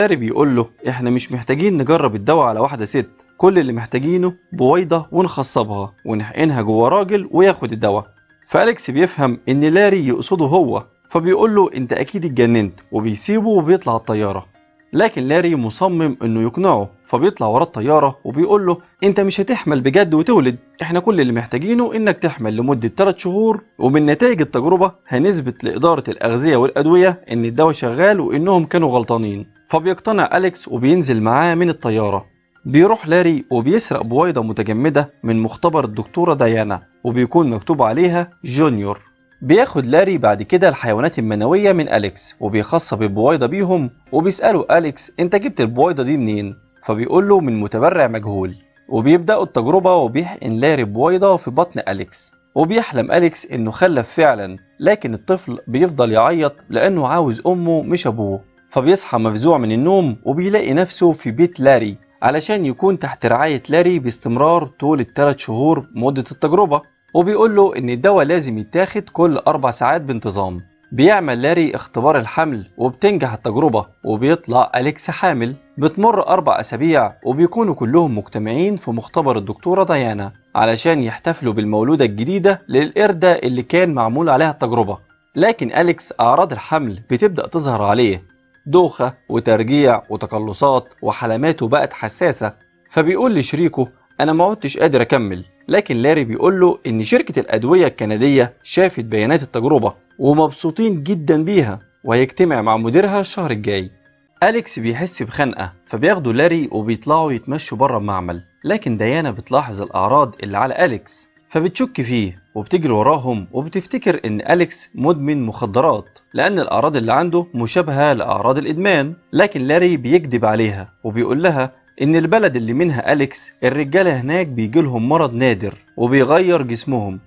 لاري بيقول له احنا مش محتاجين نجرب الدواء على واحدة ست، كل اللي محتاجينه بويضة ونخصبها ونحقنها جوه راجل وياخد الدواء. فأليكس بيفهم ان لاري يقصده هو، فبيقول له انت اكيد اتجننت، وبيسيبه وبيطلع الطيارة. لكن لاري مصمم انه يقنعه، فبيطلع ورا الطيارة وبيقول له انت مش هتحمل بجد وتولد، احنا كل اللي محتاجينه انك تحمل لمدة 3 شهور، ومن نتائج التجربة هنثبت لإدارة الأغذية والأدوية ان الدواء شغال وانهم كانوا غلطانين. فبيقتنع أليكس وبينزل معاه من الطيارة. بيروح لاري وبيسرق بويضة متجمدة من مختبر الدكتورة ديانا، وبيكون مكتوب عليها جونيور. بياخد لاري بعد كده الحيوانات المنوية من أليكس وبيخصب البويضة بيهم، وبيسأله أليكس انت جبت البويضة دي منين؟ فبيقول له من متبرع مجهول. وبيبدأوا التجربة وبيحقن لاري بويضة في بطن أليكس، وبيحلم أليكس انه خلف فعلا، لكن الطفل بيفضل يعيط لأنه عاوز أمه مش أبوه. فبيصحى مفزوع من النوم وبيلاقي نفسه في بيت لاري علشان يكون تحت رعاية لاري باستمرار طول ال3 شهور مدة التجربة، وبيقول له إن الدواء لازم يتاخد كل 4 ساعات بانتظام. بيعمل لاري اختبار الحمل وبتنجح التجربة وبيطلع أليكس حامل. بتمر 4 أسابيع وبيكونوا كلهم مجتمعين في مختبر الدكتورة ديانا علشان يحتفلوا بالمولودة الجديدة للقردة اللي كان معمول عليها التجربة. لكن أليكس أعراض الحمل بتبدأ تظهر عليه، دوخة وترجيع وتقلصات، وحلماته بقت حساسة. فبيقول لشريكه أنا ما عدتش قادر أكمل. لكن لاري بيقول له إن شركة الأدوية الكندية شافت بيانات التجربة ومبسوطين جدا بيها، وهيجتمع مع مديرها الشهر الجاي. أليكس بيحس بخنقة، فبياخدوا لاري وبيطلعوا يتمشوا بره المعمل. لكن ديانا بتلاحظ الأعراض اللي على أليكس، فبتشك فيه وبتجري وراهم، وبتفتكر إن أليكس مدمن مخدرات لأن الأعراض اللي عنده مشابهة لأعراض الإدمان. لكن لاري بيكذب عليها وبيقول لها إن البلد اللي منها أليكس الرجالة هناك بيجيلهم مرض نادر وبيغير جسمهم.